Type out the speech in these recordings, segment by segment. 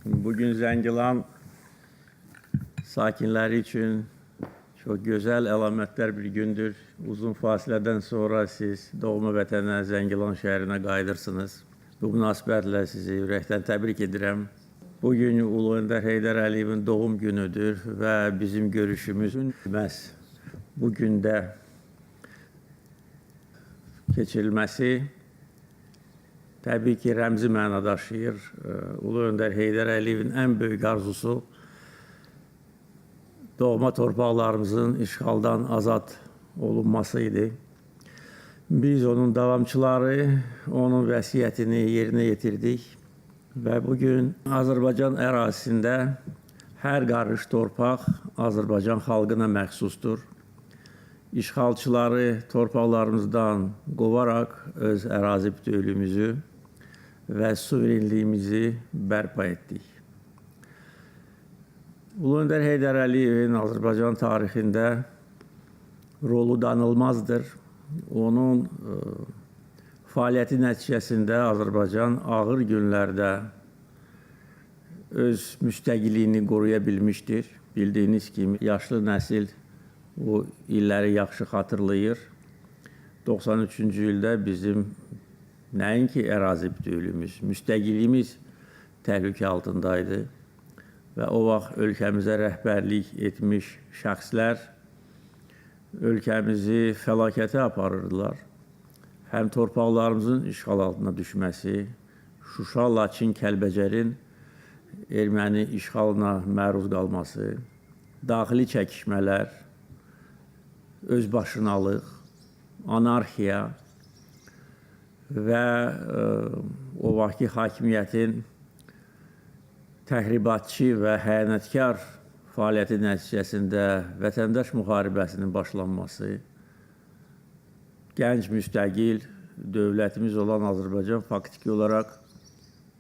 Bugün Zəngilan sakinləri üçün çox gözəl əlamətdar bir gündür. Uzun fasilədən sonra siz doğma vətənə, Zəngilan şəhərinə qayıdırsınız. Bu münasibətlə sizi ürəkdən təbrik edirəm. Bugün Ulu Öndər Heydər Əliyevin doğum günüdür və bizim görüşümüzün məhz bu gündə keçirilməsi təbii ki, rəmzi məna daşıyır. Ulu Öndər Heydər Əliyevin ən böyük arzusu doğma torpaqlarımızın işğaldan azad olunması idi. Biz onun davamçıları, onun vəsiyyətini yerinə yetirdik və bugün Azərbaycan ərazisində hər qarış torpaq Azərbaycan xalqına məxsusdur. İşğalçıları torpaqlarımızdan qovaraq öz ərazi bütövlüyümüzü və suverenliyimizi bərpa etdik. Ulu Öndər Heydər Əliyevin Azərbaycan tarixində rolu danılmazdır. Onun fəaliyyəti nəticəsində Azərbaycan ağır günlərdə öz müstəqilliyini qoruya bilmişdir. Bildiyiniz kimi yaşlı nəsil o illəri yaxşı xatırlayır. 93-cü ildə bizim nəinki ərazi bütövlüyümüz, müstəqilliyimiz təhlükə altındaydı. Və o vaxt ölkəmizə rəhbərlik etmiş şəxslər ölkəmizi fəlakətə aparırdılar. Həm torpaqlarımızın işğal altına düşməsi, Şuşa, Laçın, Kəlbəcərin erməni işğalına məruz qalması, daxili çəkişmələr, özbaşınalıq, anarxiya və o vaxtki hakimiyyətin təxribatçı və xəyanətkar fəaliyyəti nəticəsində vətəndaş müharibəsinin başlanması, gənc müstəqil dövlətimiz olan Azərbaycan faktiki olaraq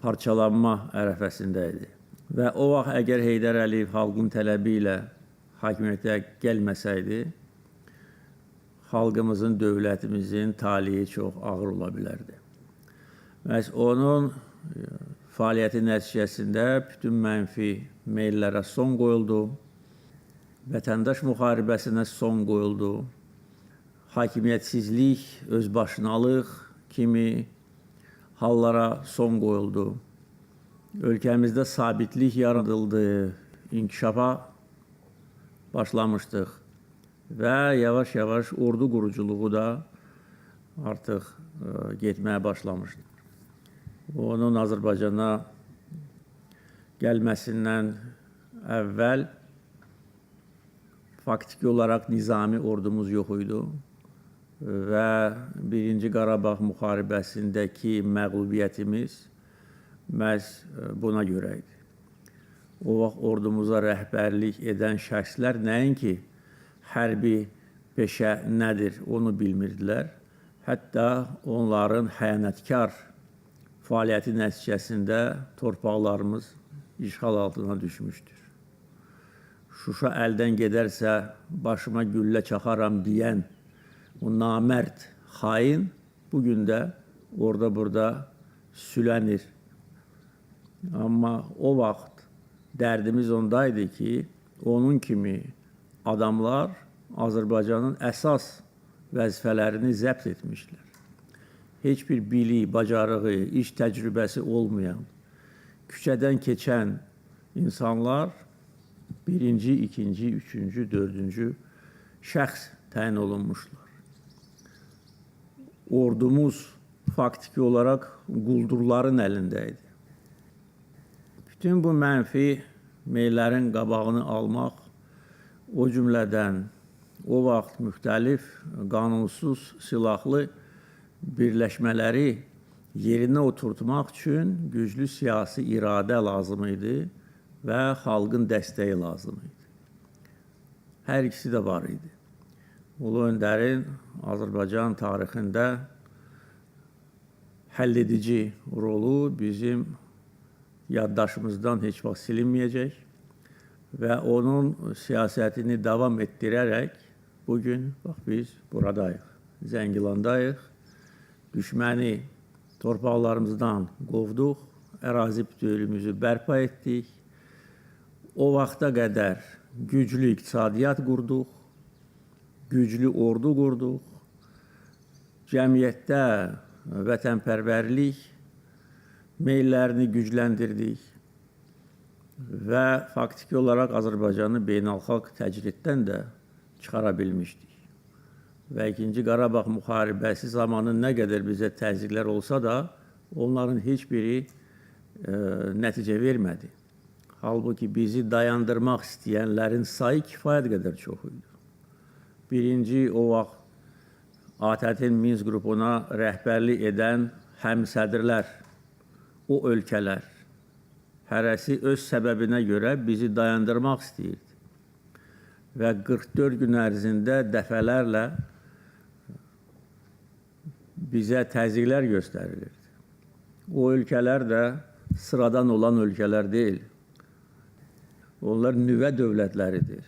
parçalanma ərəfəsində idi. Və o vaxt əgər Heydər Əliyev xalqın tələbi ilə hakimiyyətə gəlməsəydi, xalqımızın, dövlətimizin taleyi çox ağır ola bilərdi. Məhz onun fəaliyyəti nəticəsində bütün mənfi meyllərə son qoyuldu, vətəndaş müharibəsinə son qoyuldu, hakimiyyətsizlik, özbaşınalıq kimi hallara son qoyuldu. Ölkəmizdə sabitlik yaradıldı, inkişafa başlamışdıq və yavaş-yavaş ordu quruculuğu da artıq getməyə başlamışdı. Onun Azərbaycana gəlməsindən əvvəl faktiki olaraq nizami ordumuz yox idi və Birinci Qarabağ müharibəsindəki məğlubiyyətimiz məhz buna görə idi. O vaxt ordumuza rəhbərlik edən şəxslər nəinki hərbi peşə nədir onu bilmirdilər. Hətta onların xəyanətkar fəaliyyəti nəticəsində torpaqlarımız işğal altına düşmüşdür. Şuşa əldən gedərsə başıma güllə çaxaram deyən o namərd xain bu gün də orada burada sülənir. Amma o vaxt dərdimiz ondaydı ki, onun kimi adamlar Azərbaycanın əsas vəzifələrini zəbt etmişlər. Heç bir biliyi, bacarığı, iş təcrübəsi olmayan, küçədən keçən insanlar birinci, ikinci, üçüncü, dördüncü şəxs təyin olunmuşlar. Ordumuz faktiki olaraq quldurların əlində idi. Bütün bu mənfi meyllərin qabağını almaq, o cümlədən o vaxt müxtəlif qanunsuz silahlı birləşmələri yerinə oturtmaq üçün güclü siyasi iradə lazım idi və xalqın dəstəyi lazım idi. Hər ikisi də var idi. Ulu Öndərin Azərbaycan tarixində həlledici rolu bizim yaddaşımızdan heç vaxt silinməyəcək və onun siyasətini davam etdirərək bugün bax biz buradayıq, Zəngilandayıq. Düşməni torpaqlarımızdan qovduq, ərazi bütövlüyümüzü bərpa etdik. O vaxta qədər güclü iqtisadiyyat qurduq, güclü ordu qurduq. Cəmiyyətdə vətənpərvərlik meyillərini gücləndirdik və faktiki olaraq Azərbaycanı beynəlxalq təcriddən də çıxara bilmişdik. Və İkinci Qarabağ müharibəsi zamanı nə qədər bizə təzyiqlər olsa da, onların heç biri nəticə vermədi. Halbuki bizi dayandırmaq istəyənlərin sayı kifayət qədər çox idi. Birinci, o vaxt ATƏT-in Minsk qrupuna rəhbərlik edən həmsədrlər, o ölkələr, hərəsi öz səbəbinə görə bizi dayandırmaq istəyirdi. Və 44 gün ərzində dəfələrlə bizə təzyiqlər göstərilirdi. O ölkələr də sıradan olan ölkələr deyil. Onlar nüvə dövlətləridir.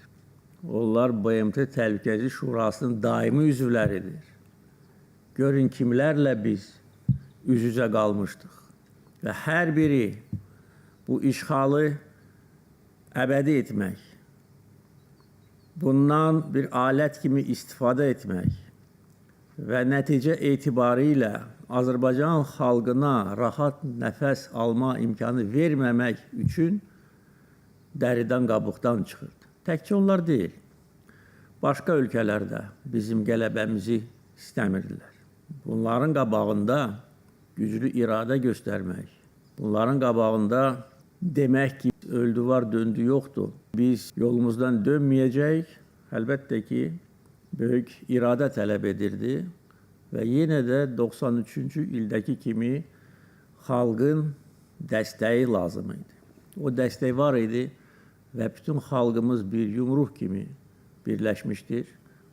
Onlar BMT Təhlükəsizlik Şurasının daimi üzvləridir. Görün kimlərlə biz üz-üzə qalmışdıq. Və hər biri bu işğalı əbədi etmək, bundan bir alət kimi istifadə etmək və nəticə etibarilə Azərbaycan xalqına rahat nəfəs alma imkanı verməmək üçün dəridən qabıqdan çıxırdı. Təkcə onlar deyil, başqa ölkələr də bizim qələbəmizi istəmirdilər. Bunların qabağında güclü iradə göstərmək, bunların qabağında demək ki, öldü var, döndü yoxdur, biz yolumuzdan dönməyəcəyik, əlbəttə ki, böyük iradə tələb edirdi və yenə də 93-cü ildəki kimi xalqın dəstəyi lazım idi. O dəstək var idi və bütün xalqımız bir yumruq kimi birləşmişdir.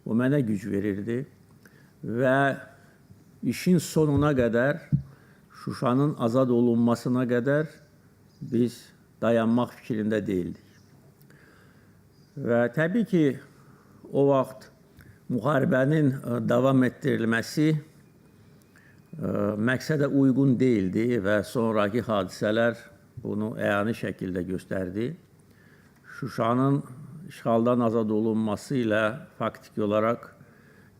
O mənə güc verirdi və işin sonuna qədər, Şuşanın azad olunmasına qədər biz dayanmaq fikrində deyildik. Və təbii ki, o vaxt müharibənin davam etdirilməsi məqsədə uyğun deyildi və sonraki hadisələr bunu əyani şəkildə göstərdi. Şuşanın işğaldan azad olunması ilə faktiki olaraq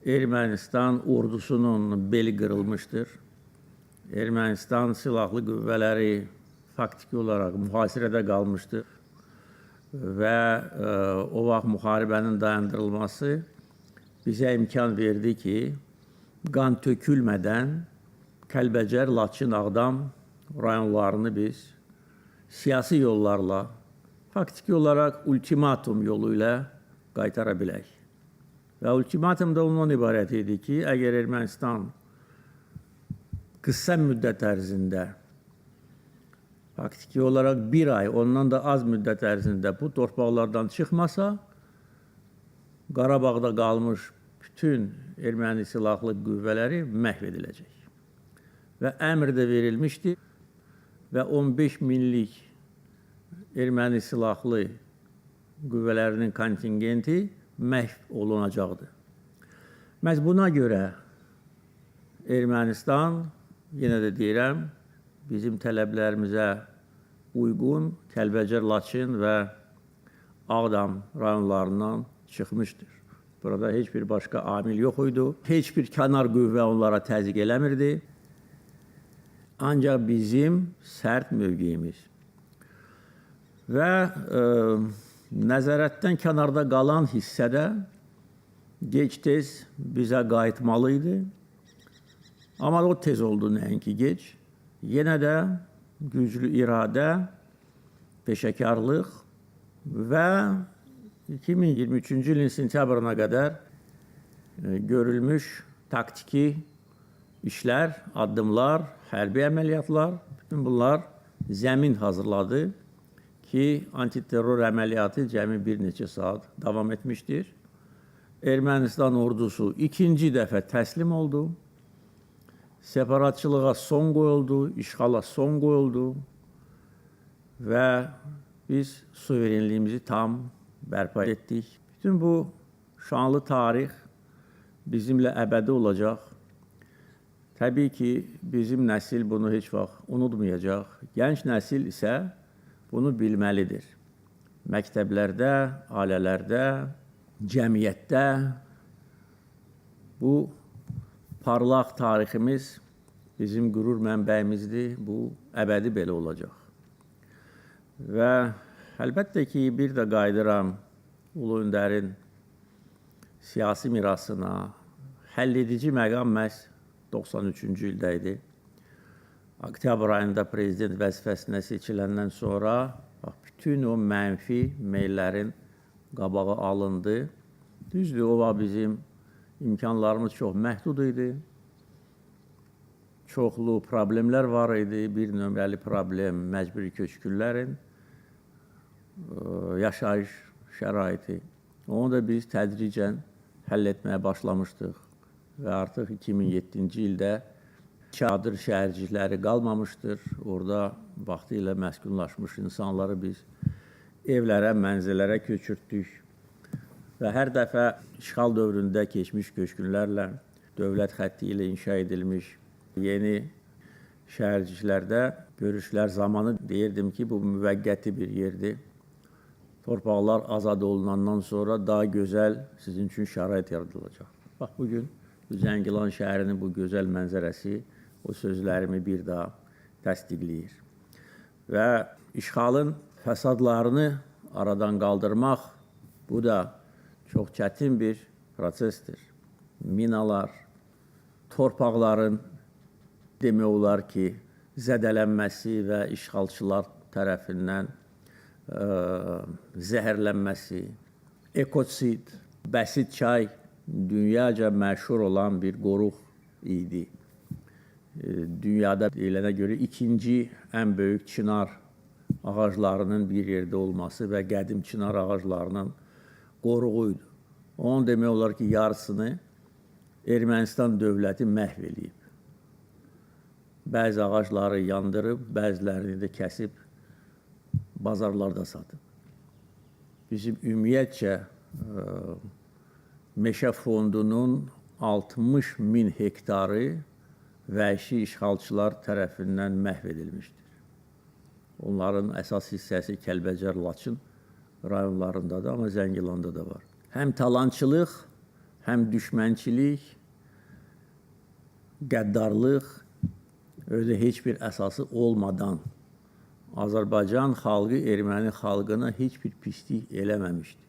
Ermənistan ordusunun beli qırılmışdır. Ermənistan silahlı qüvvələri faktiki olaraq mühasirədə qalmışdı və o vaxt müharibənin dayandırılması bizə imkan verdi ki, qan tökülmədən Kəlbəcər, Laçın, Ağdam rayonlarını biz siyasi yollarla, faktiki olaraq ultimatum yolu ilə qaytara bilək. Və ultimatum da ondan ibarət idi ki, əgər Ermənistan qısa müddət ərzində, faktiki olaraq bir ay, ondan da az müddət ərzində bu torpaqlardan çıxmasa, Qarabağda qalmış bütün erməni silahlı qüvvələri məhv ediləcək. Və əmr də verilmişdi və 15 minlik erməni silahlı qüvvələrinin kontingenti məhv olunacaqdı. Məhz buna görə Ermənistan, yenə də deyirəm, bizim tələblərimizə uyğun Kəlbəcər, Laçın və Ağdam rayonlarından çıxmışdır. Burada heç bir başqa amil yox idi. Heç bir kənar qüvvə onlara təzyiq eləmirdi. Ancaq bizim sərt mövqeyimiz və nəzarətdən kənarda qalan hissədə gec-tez bizə qayıtmalı idi. Amma o tez oldu nəinki gec. Yenə də güclü iradə, peşəkarlıq və 2023-cü ilin sentyabrına qədər görülmüş taktiki işlər, addımlar, hərbi əməliyyatlar, bütün bunlar zəmin hazırladı ki, antiterror əməliyyatı cəmi bir neçə saat davam etmişdir. Ermənistan ordusu ikinci dəfə təslim oldu. Separatçılığa son qoyuldu, işğala son qoyuldu və biz suverenliyimizi tam bərpa etdik. Bütün bu şanlı tarix bizimlə əbədi olacaq. Təbii ki, bizim nəsil bunu heç vaxt unutmayacaq. Gənc nəsil isə bunu bilməlidir. Məktəblərdə, ailələrdə, cəmiyyətdə bu parlaq tariximiz bizim qürur mənbəyimizdir. Bu əbədi belə olacaq. Və əlbəttə ki, bir də qayıdıram Ulu Öndərin siyasi mirasına. Həll edici məqam məhz 93-cü ildə idi. Oktyabr ayında prezident vəzifəsinə seçiləndən sonra bax, bütün o mənfi meyllərin qabağı alındı. Düzdür, o vaxt bizim imkanlarımız çox məhdud idi. Çoxlu problemlər var idi. Bir nömrəli problem məcburi köçkünlərin yaşayış şəraiti. Onu da biz tədricən həll etməyə başlamışdıq. Və artıq 2007-ci ildə çadır şəhərcikləri qalmamışdır. Orada vaxtilə məskunlaşmış insanları biz evlərə, mənzillərə köçürtdük. Və hər dəfə işğal dövründə keçmiş köçkünlərlə dövlət xətti ilə inşa edilmiş yeni şəhərciklərdə görüşlər zamanı deyirdim ki, bu müvəqqəti bir yerdir. Torpaqlar azad olunandan sonra daha gözəl sizin üçün şərait yaradılacaq. Bax, bugün Zəngilan şəhərinin bu gözəl mənzərəsi o sözlərimi bir daha təsdiqləyir. Və işğalın fəsadlarını aradan qaldırmaq, bu da çox çətin bir prosesdir. Minalar, torpaqların demək olar ki, zədələnməsi və işğalçılar tərəfindən zəhərlənməsi, ekosid, Bəsit çay dünyaca məşhur olan bir qoruq idi. Dünyada deyilənə görə ikinci ən böyük çınar ağaclarının bir yerdə olması və qədim çınar ağaclarının qoruğu idi. Onun demək olar ki, yarısını Ermənistan dövləti məhv eləyib. Bəzi ağacları yandırıb, bəzilərini də kəsib bazarlarda satıb. Bizim ümumiyyətcə meşə fondunun 60 min hektarı vəhşi işğalçılar tərəfindən məhv edilmişdir. Onların əsas hissəsi Kəlbəcər, Laçın rayonlarındadır, amma Zəngilanda da var. Həm talançılıq, həm düşmənçilik, qəddarlıq, özü heç bir əsası olmadan Azərbaycan xalqı erməni xalqına heç bir pislik eləməmişdi.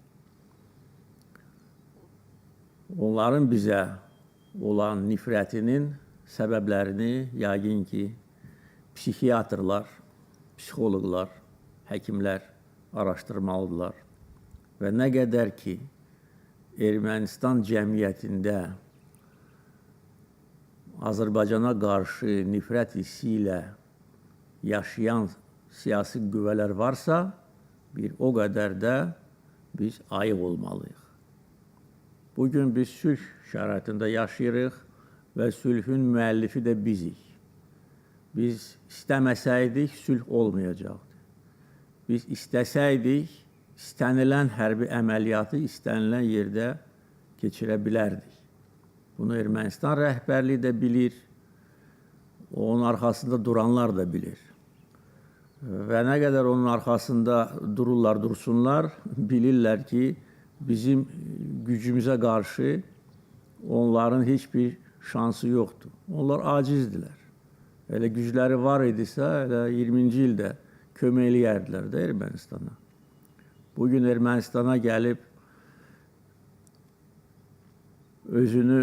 Onların bizə olan nifrətinin səbəblərini yəqin ki, psixiatrlar, psixoloqlar, həkimlər araşdırmalıdırlar. Və nə qədər ki, Ermənistan cəmiyyətində Azərbaycana qarşı nifrət hissi ilə yaşayan siyasi qüvvələr varsa, bir o qədər də biz ayıq olmalıyıq. Bugün biz sülh şəraitində yaşayırıq və sülhün müəllifi də bizik. Biz istəməsəydik, sülh olmayacaqdı. Biz istəsəydik, istənilən hərbi əməliyyatı istənilən yerdə keçirə bilərdik. Bunu Ermənistan rəhbərliyi də bilir, onun arxasında duranlar da bilir. Və nə qədər onun arxasında dururlar, dursunlar, bilirlər ki, bizim gücümüzə qarşı onların heç bir şansı yoxdur. Onlar acizdilər. Elə gücləri var idisə, elə 20-ci ildə kömək eləyərdilər də Ermənistana. Bugün Ermənistana gəlib özünü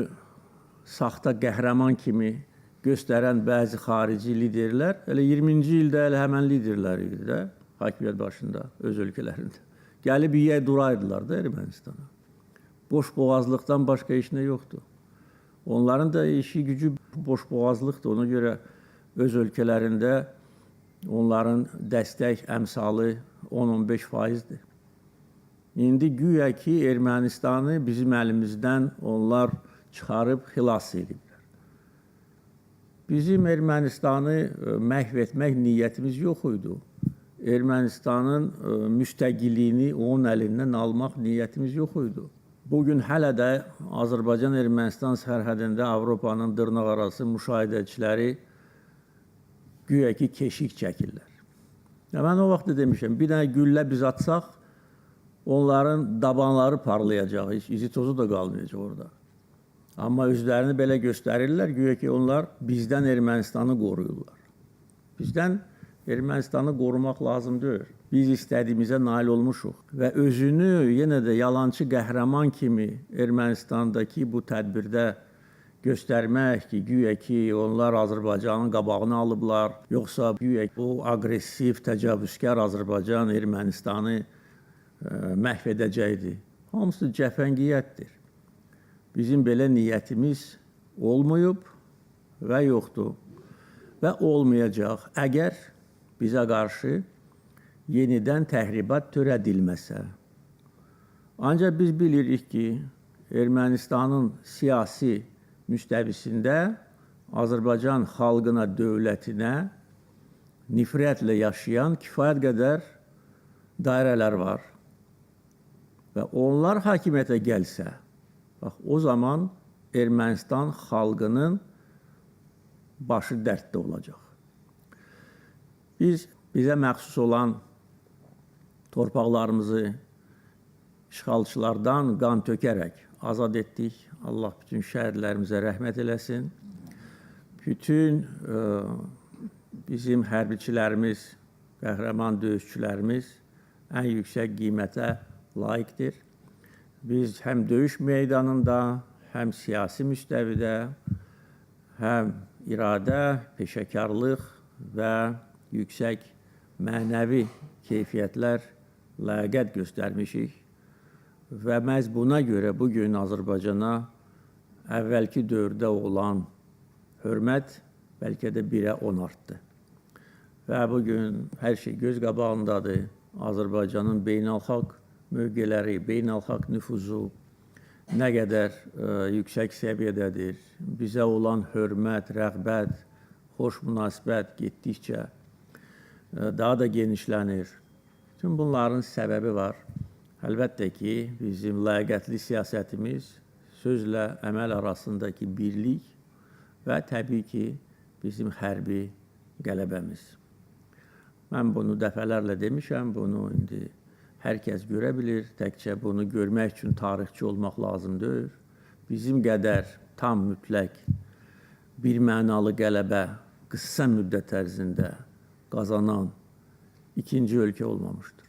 saxta qəhrəman kimi göstərən bəzi xarici liderlər, elə 20-ci ildə elə həmən liderlər idi də hakimiyyət başında, öz ölkələrində. Gəlib yiyə duraydılar da Ermənistana. Boş boğazlıqdan başqa heç nə yoxdur. Onların da işi gücü boş boğazlıqdır. Ona görə öz ölkələrində onların dəstək əmsalı 10-15 faizdir. İndi güya ki Ermənistanı bizim əlimizdən onlar çıxarıb xilas ediblər. Bizim Ermənistanı məhv etmək niyyətimiz yox idi. Ermənistanın müstəqilliyini onun əlindən almaq niyyətimiz yox idi. Bugün hələ də Azərbaycan-Ermənistan sərhədində Avropanın dırnaqarası müşahidəçiləri güya ki keşik çəkirlər. Ya mən o vaxt da demişəm, bir dənə güllə biz atsaq, onların dabanları parlayacaq, heç izi tozu da qalmayacaq orada. Amma özlərini belə göstərirlər, güya ki onlar bizdən Ermənistanı qoruyurlar. Bizdən Ermənistanı qorumaq lazım deyil. Biz istədiyimizə nail olmuşuq və özünü yenə də yalançı qəhrəman kimi Ermənistandakı bu tədbirdə göstərmək ki, güya ki onlar Azərbaycanın qabağını alıblar, yoxsa güya bu aqressiv, təcavüzkar Azərbaycan Ermənistanı məhv edəcəkdi. Hamısı cəfəngiyyətdir. Bizim belə niyyətimiz olmayıb və yoxdur və olmayacaq əgər bizə qarşı yenidən təhribat törədilməsə. Ancaq biz bilirik ki, Ermənistanın siyasi müstəvisində Azərbaycan xalqına, dövlətinə nifrətlə yaşayan kifayət qədər dairələr var. Və onlar hakimiyyətə gəlsə, bax o zaman Ermənistan xalqının başı dərddə olacaq. Biz bizə məxsus olan torpaqlarımızı işğalçılardan qan tökərək azad etdik. Allah bütün şəhidlərimizə rəhmət eləsin. Bütün bizim hərbiçilərimiz, qəhrəman döyüşçülərimiz ən yüksək qiymətə layiqdir. Biz həm döyüş meydanında, həm siyasi müstəvidə, həm iradə, peşəkarlıq və yüksək mənəvi keyfiyyətlər, ləyaqət göstərmişik. Və məhz buna görə bugün Azərbaycana əvvəlki dövrdə olan hörmət bəlkə də 1-ə 10 artdı. Və bugün hər şey göz qabağındadır. Azərbaycanın beynəlxalq mövqeləri, beynəlxalq nüfuzu nə qədər yüksək səviyyədədir. Bizə olan hörmət, rəğbət, xoş münasibət getdikcə daha da genişlənir. Bütün bunların səbəbi var. Əlbəttə ki, bizim ləyaqətli siyasətimiz, sözlə əməl arasındakı birlik və təbii ki, bizim hərbi qələbəmiz. Mən bunu dəfələrlə demişəm, bunu indi hər kəs görə bilir. Təkcə bunu görmək üçün tarixçi olmaq lazım deyil. Bizim qədər tam mütləq bir mənalı qələbə qısa müddət ərzində qazanan ikinci ölkə olmamışdır.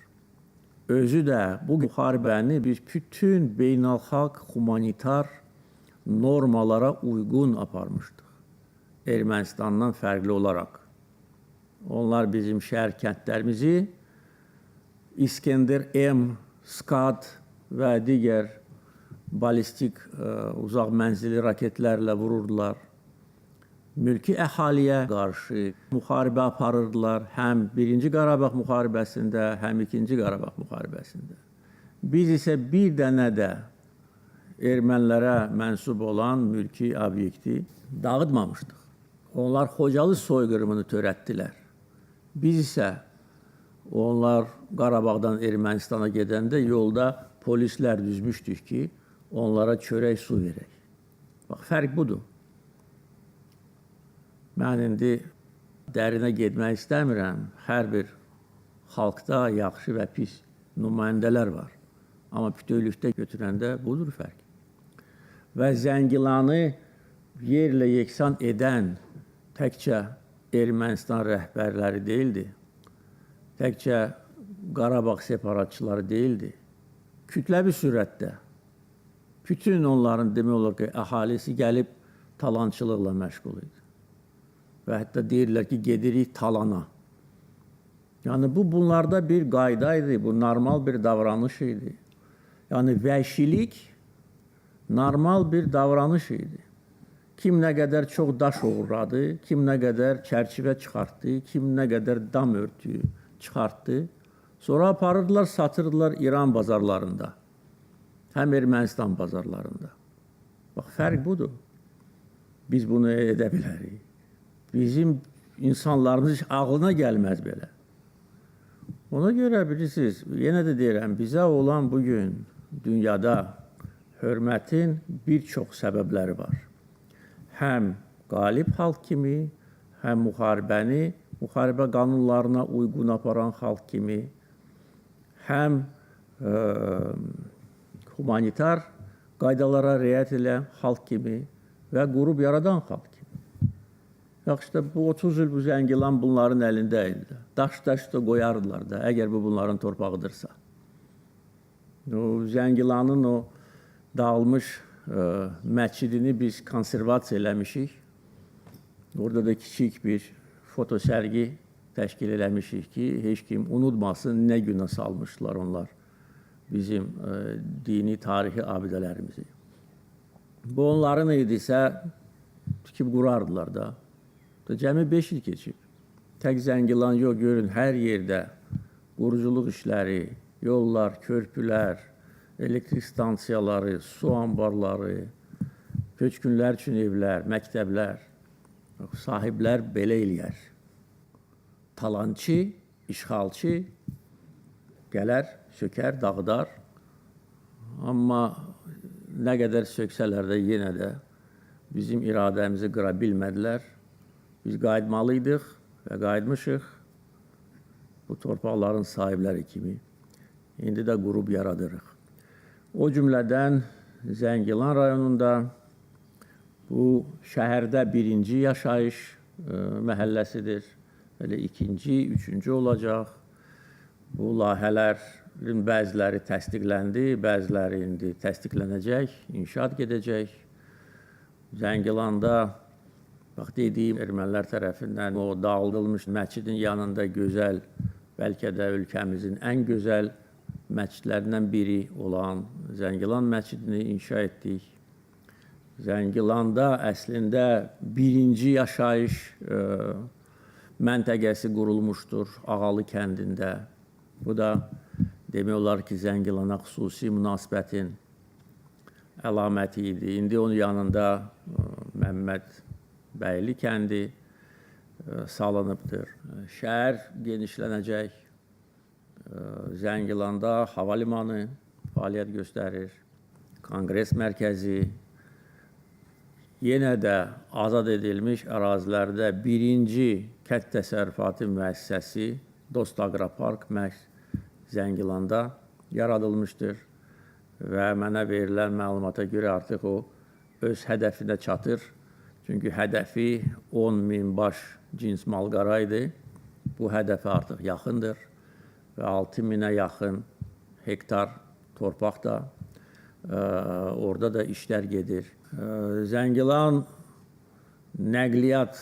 Özü də bu müharibəni biz bütün beynəlxalq humanitar normalara uyğun aparmışdıq. Ermənistandan fərqli olaraq. Onlar bizim şəhər kəndlərimizi İskender M, Skad və digər balistik uzaq mənzilli raketlərlə vururdular. Mülki əhaliyə qarşı müharibə aparırdılar. Həm Birinci Qarabağ müharibəsində, həm İkinci Qarabağ müharibəsində. Biz isə bir dənə də ermənilərə mənsub olan mülki obyekti dağıtmamışdıq. Onlar Xocalı soyqırımını törətdilər. Biz isə onlar Qarabağdan Ermənistana gedəndə yolda polislər düzmüşdük ki, onlara çörək su verək. Bax, fərq budur. Mən indi dərinə getmək istəmirəm. Hər bir xalqda yaxşı və pis nümayəndələr var. Amma bütövlükdə götürəndə budur fərq. Və Zəngilanı yerlə yeksan edən təkcə Ermənistan rəhbərləri deyildi. Təkcə Qarabağ separatçıları deyildi. Kütləvi sürətdə bütün onların demək olar ki, əhalisi gəlib talançılıqla məşğul idi. Və hətta deyirlər ki, gedirik talana. Yəni bu bunlarda bir qayda idi, bu normal bir davranış idi. Yəni vəhşilik normal bir davranış idi. Kim nə qədər çox daş oğurladı, kim nə qədər çərçivə çıxartdı, kim nə qədər dam örtüyü çıxartdı. Sonra aparırdılar, satırdılar İran bazarlarında. Həm Ermənistan bazarlarında. Bax, fərq budur. Biz bunu edə bilərik. Bizim insanlarımız heç ağlına gəlməz belə. Ona görə bilirsiniz, yenə də deyirəm, bizə olan bugün dünyada Hörmətin bir çox səbəbləri var. Həm qalib xalq kimi, həm müharibəni, müharibə qanunlarına uyğun aparan xalq kimi, həm humanitar qaydalara riayət edən xalq kimi və qurub yaradan xalq kimi. Yaxşı da bu 30 il bu Zəngilan bunların əlində idi. Daş-daş da qoyardılar da, əgər bu bunların torpağıdırsa. O Zəngilanın o dağılmış məscidini biz konservasiya eləmişik. Orada da kiçik bir fotosərgi təşkil eləmişik ki, heç kim unutmasın nə günə salmışlar onlar bizim dini, tarixi abidələrimizi. Bu onların idisə tikib qurardılar da. Cəmi 5 il keçib. Tək Zəngilan yox, görün hər yerdə quruculuq işləri, yollar, körpülər, elektrik stansiyaları, su anbarları, köçkünlər üçün evlər, məktəblər. Sahiblər belə eləyər. Talançı, işğalçı gələr, sökər, dağıdar. Amma nə qədər söksələr də yenə də bizim iradəmizi qıra bilmədilər. Biz qayıtmalıydıq və qayıtmışıq bu torpaqların sahibləri kimi. İndi də qurub yaradırıq. O cümlədən Zəngilan rayonunda bu şəhərdə birinci yaşayış məhəlləsidir. Elə ikinci, üçüncü olacaq. Bu layihələrin bəziləri təsdiqləndi, bəziləri indi təsdiqlənəcək, inşaat gedəcək. Zəngilanda, bax dediyim, ermənilər tərəfindən o dağıdılmış məscidin yanında gözəl, bəlkə də ölkəmizin ən gözəl məscidlərindən biri olan Zəngilan məscidini inşa etdik. Zəngilanda əslində birinci yaşayış məntəqəsi qurulmuşdur Ağalı kəndində. Bu da demək olar ki, Zəngilana xüsusi münasibətin əlaməti idi. İndi onun yanında Məmməd Bəyli kəndi salınıbdır. Şəhər genişlənəcək. Zəngilanda hava limanı fəaliyyət göstərir. Konqres mərkəzi. Yenə də azad edilmiş ərazilərdə birinci kənd təsərrüfatı müəssisəsi Dost Aqropark məhz Zəngilanda yaradılmışdır və mənə verilən məlumata görə artıq o öz hədəfinə çatır. Çünki hədəfi 10 min baş cins malqara idi. Bu hədəfə artıq yaxındır və 6 minə yaxın hektar torpaq da orada da işlər gedir. Zəngilan nəqliyyat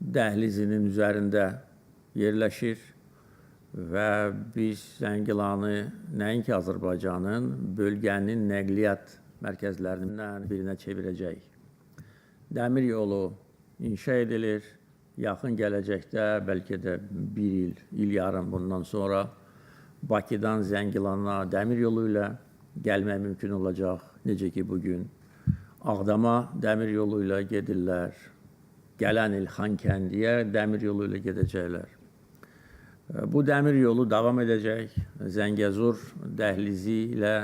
dəhlizinin üzərində yerləşir və biz Zəngilanı nəinki Azərbaycanın, bölgənin nəqliyyat mərkəzlərindən birinə çevirəcəyik. Dəmir yolu inşa edilir. Yaxın gələcəkdə, bəlkə də bir il, il yarım bundan sonra Bakıdan Zəngilana dəmir yolu ilə gəlmək mümkün olacaq. Necə ki, bugün Ağdama dəmir yolu ilə gedirlər. Gələn il Xankəndiyə dəmir yolu ilə gedəcəklər. Bu dəmir yolu davam edəcək. Zəngəzur dəhlizi ilə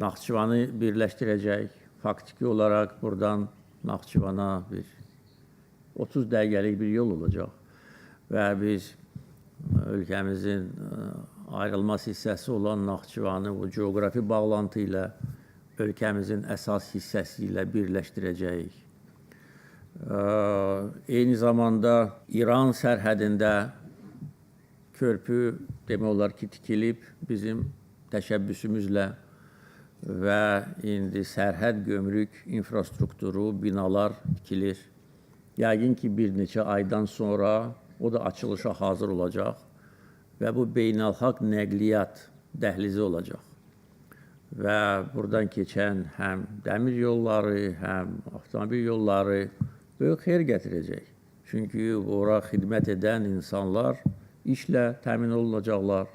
Naxçıvanı birləşdirəcək. Faktiki olaraq buradan Naxçıvana bir 30 dəqiqəlik bir yol olacaq. Və biz ölkəmizin ayrılmaz hissəsi olan Naxçıvanı bu coğrafi bağlantı ilə ölkəmizin əsas hissəsi ilə birləşdirəcəyik. Eyni zamanda İran sərhədində körpü demək olar ki, tikilib bizim təşəbbüsümüzlə və indi sərhəd gömrük infrastrukturu, binalar tikilir. Yəqin ki, bir neçə aydan sonra o da açılışa hazır olacaq və bu beynəlxalq nəqliyyat dəhlizi olacaq. Və buradan keçən həm dəmir yolları, həm avtomobil yolları böyük xeyir gətirəcək. Çünki ora xidmət edən insanlar işlə təmin olunacaqlar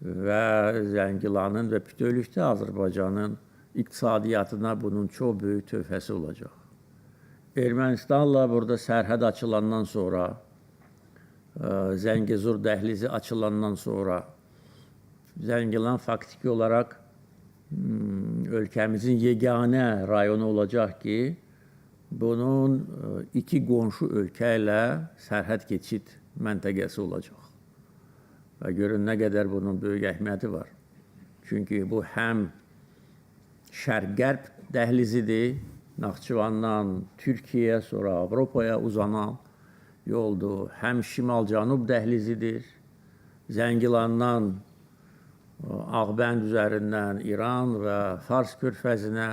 və Zəngilanın və bütövlükdə Azərbaycanın iqtisadiyyatına bunun çox böyük töhfəsi olacaq. Ermənistanla burada sərhəd açılandan sonra, Zəngəzur dəhlizi açılandan sonra Zəngilan faktiki olaraq Ölkəmizin yeganə rayonu olacaq ki, bunun iki qonşu ölkə ilə sərhəd keçid məntəqəsi olacaq. Və görün nə qədər bunun böyük əhəmiyyəti var. Çünki bu həm şərq-qərb dəhlizidir, Naxçıvandan Türkiyəyə, sonra Avropaya uzanan yoldur. Həm şimal-cənub dəhlizidir, Zəngilandan Ağbənd üzərindən İran və Fars körfəzinə,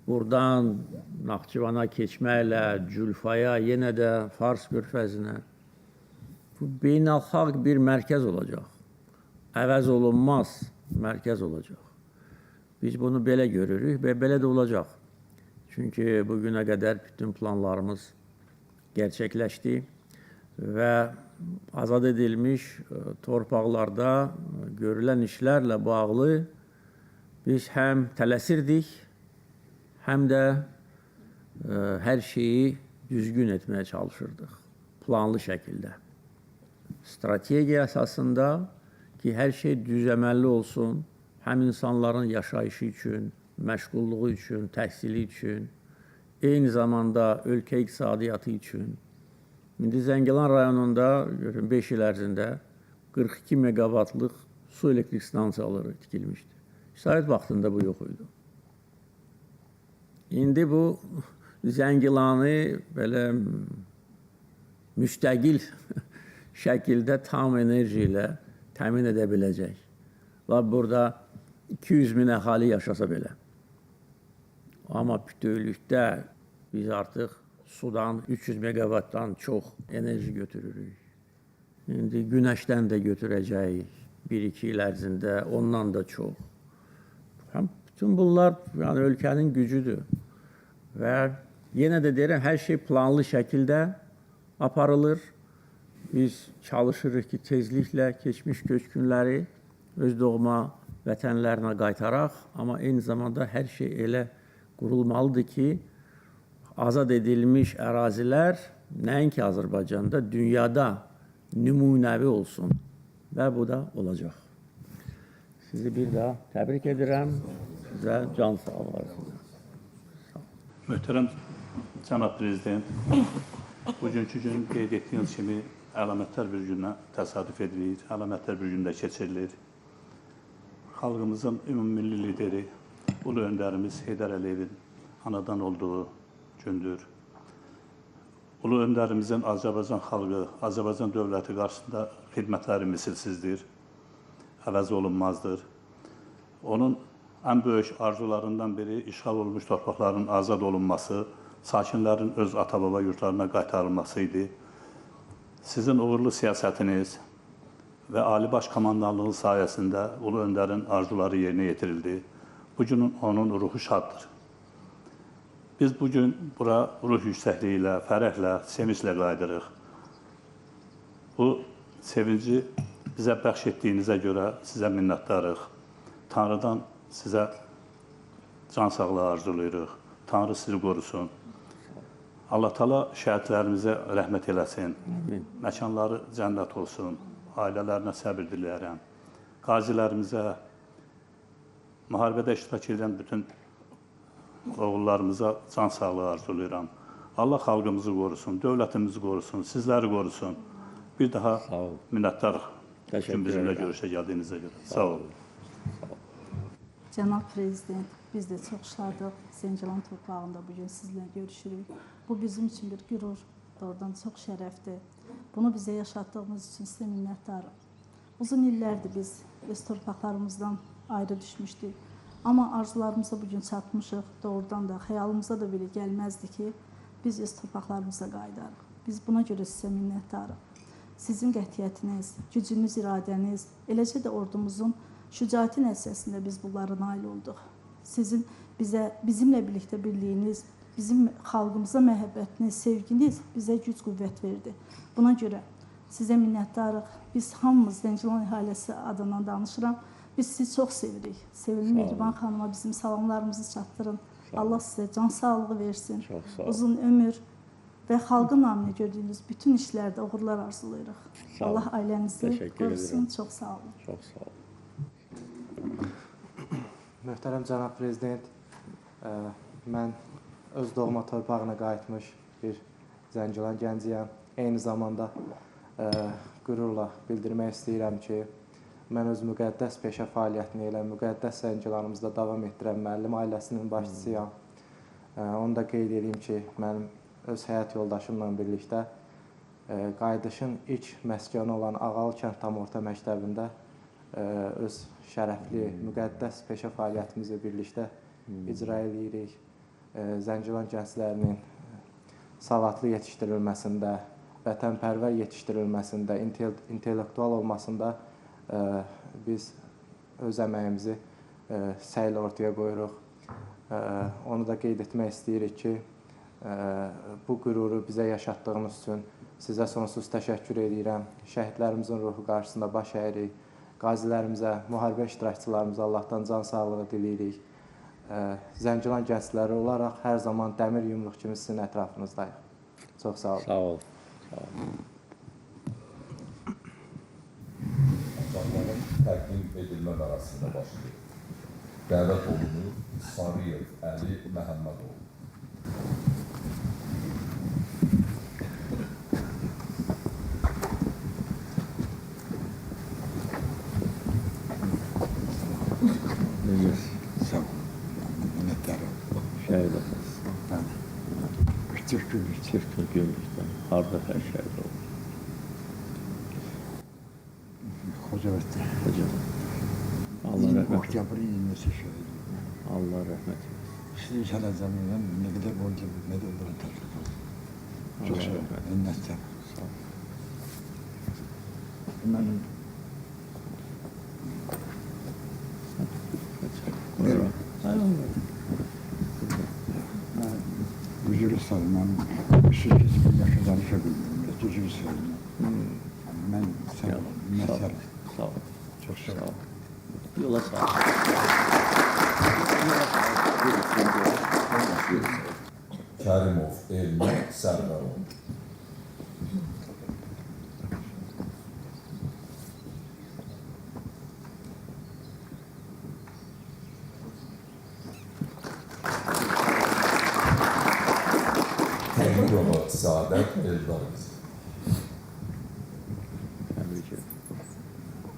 buradan Naxçıvana keçməklə Cülfaya, yenə də Fars körfəzinə. Bu beynəlxalq bir mərkəz olacaq. Əvəz olunmaz mərkəz olacaq. Biz bunu belə görürük və belə də olacaq. Çünki bugünə qədər bütün planlarımız gerçəkləşdi və azad edilmiş torpaqlarda görülən işlərlə bağlı biz həm tələsirdik, həm də hər şeyi düzgün etməyə çalışırdıq, planlı şəkildə. Strategiya əsasında ki, hər şey düz əməlli olsun, həm insanların yaşayışı üçün, məşğulluğu üçün, təhsili üçün, eyni zamanda ölkə iqtisadiyyatı üçün. İndi Zəngilan rayonunda görün 5 il ərzində 42 meqavatlıq su elektrik stansiyaları tikilmişdir. Sovet vaxtında bu yox idi. İndi bu Zəngilanı belə müstəqil şəkildə tam enerji ilə təmin edə biləcək. Lap burada 200 min əhali yaşasa belə. Amma bütövlükdə biz artıq sudan 300 meqavatdan çox enerji götürürük. İndi günəşdən də götürəcəyik 1-2 il ərzində, ondan da çox. Həm bütün bunlar yəni ölkənin gücüdür. Və yenə də deyirəm, hər şey planlı şəkildə aparılır. Biz çalışırıq ki, tezliklə keçmiş köçkünləri öz doğma vətənlərinə qaytaraq, amma eyni zamanda hər şey elə qurulmalıdır ki, azad edilmiş ərazilər nəinki Azərbaycanda, dünyada nümunəvi olsun və bu da olacaq. Sizi bir daha təbrik edirəm. Sizə can sağlığı arzulayıram. Möhtərəm cənab prezident, bugünkü gün qeyd etdiyiniz kimi əlamətdar bir günə təsadüf edilir, əlamətdar bir gündə keçirilir. Xalqımızın ümummilli lideri, ulu öndərimiz Heydər Əliyevin anadan olduğu gündür. Ulu öndərimizin Azərbaycan xalqı, Azərbaycan dövləti qarşısında xidmətləri misilsizdir, əvəz olunmazdır. Onun ən böyük arzularından biri işğal olunmuş torpaqların azad olunması, sakinlərin öz ata-baba yurtlarına qaytarılması idi. Sizin uğurlu siyasətiniz və Ali Baş Komandanlığın sayəsində Ulu Öndərin arzuları yerinə yetirildi. Bugün onun ruhu şaddır. Biz bugün bura ruh yüksəkliyi ilə, fərəhlə, sevinclə qayıdırıq. Bu sevinci bizə bəxş etdiyinizə görə sizə minnətdarıq. Tanrıdan sizə can sağlığı arzulayırıq. Tanrı sizi qorusun. Allah Teala şəhidlərimizə rəhmət eləsin. Amin. Məkanları cənnət olsun. Ailələrinə səbir diləyirəm. Qazilərimizə, müharibədə iştirak edən bütün oğullarımıza can sağlığı arzulayıram. Allah xalqımızı qorusun, dövlətimizi qorusun, sizləri qorusun. Bir daha minnətdarıq. Təşəkkür bizimlə edirəm. görüşə gəldiyinizə görə. Sağ olun. Cənab Prezident, biz də çox şadıq. Zəngilan torpağında bugün sizinlə görüşürük. Bu bizim üçün bir qürur, doğrudan çox şərəfdir. Bunu bizə yaşatdığınız üçün sizə minnətdarıq. Uzun illərdir biz öz torpaqlarımızdan ayrı düşmüşdük. Amma arzularımıza bugün çatmışıq. Doğrudan da xəyalımıza da belə gəlməzdi ki, biz öz torpaqlarımıza qayıdarıq. Biz buna görə sizə minnətdarıq. Sizin qətiyyətiniz, gücünüz, iradəniz, eləcə də ordumuzun şücaəti nəticəsində biz bunlara nail olduq. Sizin bizə, bizimlə birlikdə birliyiniz, bizim xalqımıza məhəbbətiniz, sevginiz bizə güc qüvvət verdi. Buna görə sizə minnətdarıq. Biz hamımız Zəngilan əhalisi adından danışıram. Biz sizi çox sevirik. Sevimli Mehriban xanıma bizim salamlarımızı çatdırın. Allah sizə can sağlığı versin. Çox sağ olun. Uzun ömür və xalqın naminə gördüyünüz bütün işlərdə uğurlar arzulayırıq. Sağ olun. Allah ailənizi Təşəkkür qorusun. edirəm. Çox sağ olun. Çox sağ olun. Möhtərəm cənab prezident, mən öz doğma torpağına qayıtmış bir Zəngilan gənciyəm. Eyni zamanda qürurla bildirmək istəyirəm ki, mən öz müqəddəs peşə fəaliyyətini elə müqəddəs Zəngilanımızda davam etdirən müəllim ailəsinin başçısıyam. Onu da qeyd edeyim ki, mənim öz həyat yoldaşımla birlikdə qayıdışın ilk məskəni olan Ağalı kənd tam orta məktəbində öz şərəfli, müqəddəs peşə fəaliyyətimizi birlikdə icra edirik. Zəngilan gənclərinin savadlı yetişdirilməsində, vətənpərvər yetişdirilməsində, intellektual olmasında biz öz əməyimizi səylə ortaya qoyuruq. Onu da qeyd etmək istəyirik ki, bu qüruru bizə yaşatdığınız üçün sizə sonsuz təşəkkür edirəm. Şəhidlərimizin ruhu qarşısında baş əyirik. Qazilərimizə, müharibə iştirakçılarımıza Allahdan can sağlığı diləyirik. Zəngilan gəncləri olaraq hər zaman dəmir yumruq kimi sizin ətrafınızdayıq. Çox sağ olun. Sağ ol. Sağ ol. Nişanların təqdim edilmə mərasimi başlayır. Dəvət olunur Sarıyev Əli Məhəmmədoğlu. Sağ olun. Minnətdarım. Şəhid olun. Bəli. 44 günlük. 44 günlükdə. Harda şəhid oldu? Xocavənddə. Hocam. Allah rəhmət. Oktyabrın 20-si şəhid oldu. Allah rəhmət eylesin. Sizin sərəncamınızdan nə qədər borcum, nə də onlara təşəkkür olsun. Çox Allah sağ olun. rəhmət. Minnətdarım. Sağ ol. Mənim Buyurun. Mən üzr istəyirəm. Mən siz heç bir yaşa danışa bilmirəm. Üzr istəyirəm. Mən sağ olun. Sağ ol. Minnətdarım. Sağ ol. Çox sağ Sağ olun. ol. Yola sağ ol. Kərimov Elmi Sərvəroğlu. Teymurova Səadət Eldar qızı. Təbrik edirəm.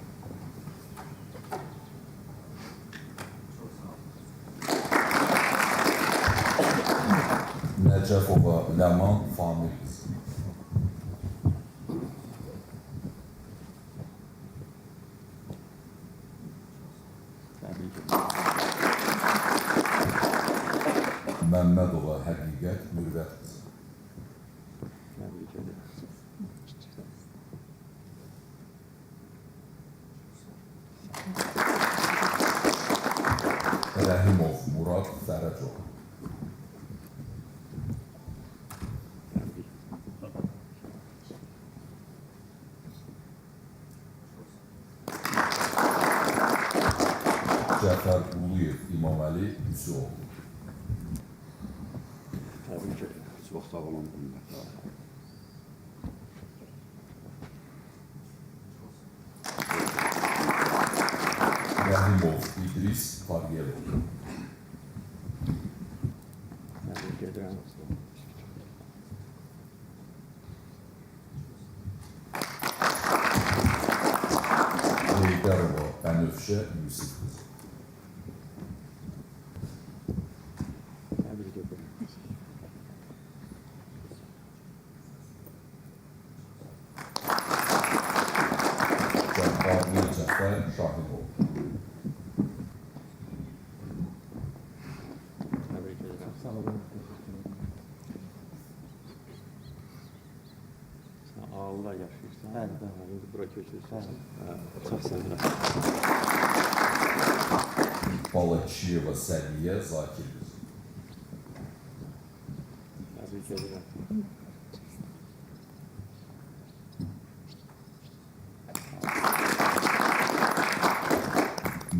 Nəcəfova Ləman Famil qızı. Təbrik edirəm. Məmmədova Həqiqət Mürvət qızı. Təbrik edirəm. Rəhimov Murad Fərəcoğlu. Təbrik. Cəfər Quluyev İmaməli Hüsüoğlu. Təbrik edirəm. Çox sağ olun. Minnətdarım. Rəhimov İdris Fariyeloğlu. Təbrik edirəm. Heydərova Bənövşə Yusif qızı. Təbrik edirəm. Cəbbarlı Cəfər Şahinoğlu. Təbrik edirəm. Sağ olun. Sən Ağlıda yaşayırsan. Bəli, bəli. İndi bura köçürsən. Bəli. Hə, Çox sağ olun. Balakşiyeva Səliyə Zakir qızı. Təbrik edirəm.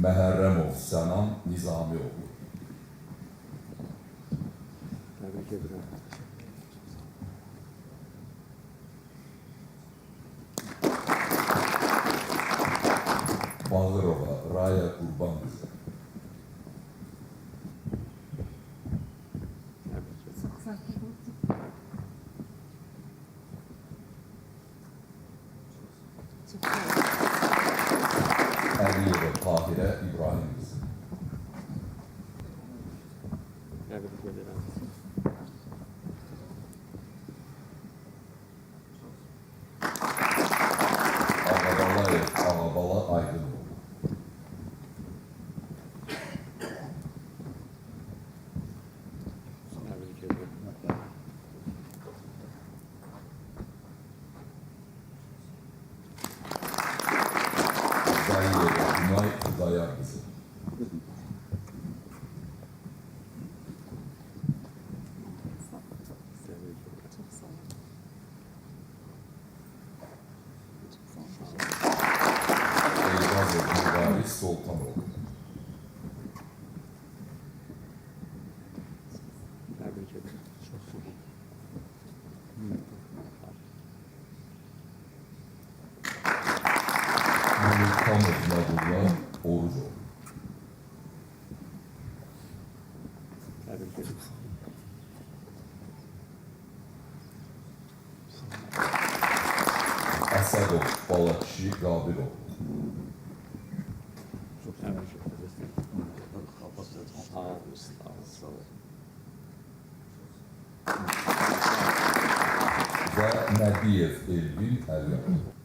Məhərrəmov Sənan Nizamioğlu. Təbrik edirəm. Bağırova Raya Qurban qızı. Əliyeva Tahirə İbrahim qızı. Təbrik edirəm. Ağabalayev Ağabala Aydınoğlu. Təbrik edirəm. Dayıyeva Günay Xudayar qızı. Təbrik edirəm. Çox sağ olun. Çox sağ olun. Eyvazov Mübariz Soltanoğlu. Təbrik edirəm. Çox sağ olun. Mülkanov Nadulla Orucoğlu. Təbrik edirəm. Əsədov Balakişi Qabiroğlu. Təbrik edirəm. Sağ olun. Sağ olun. Və Nəbiyev Elvin Əliyarov.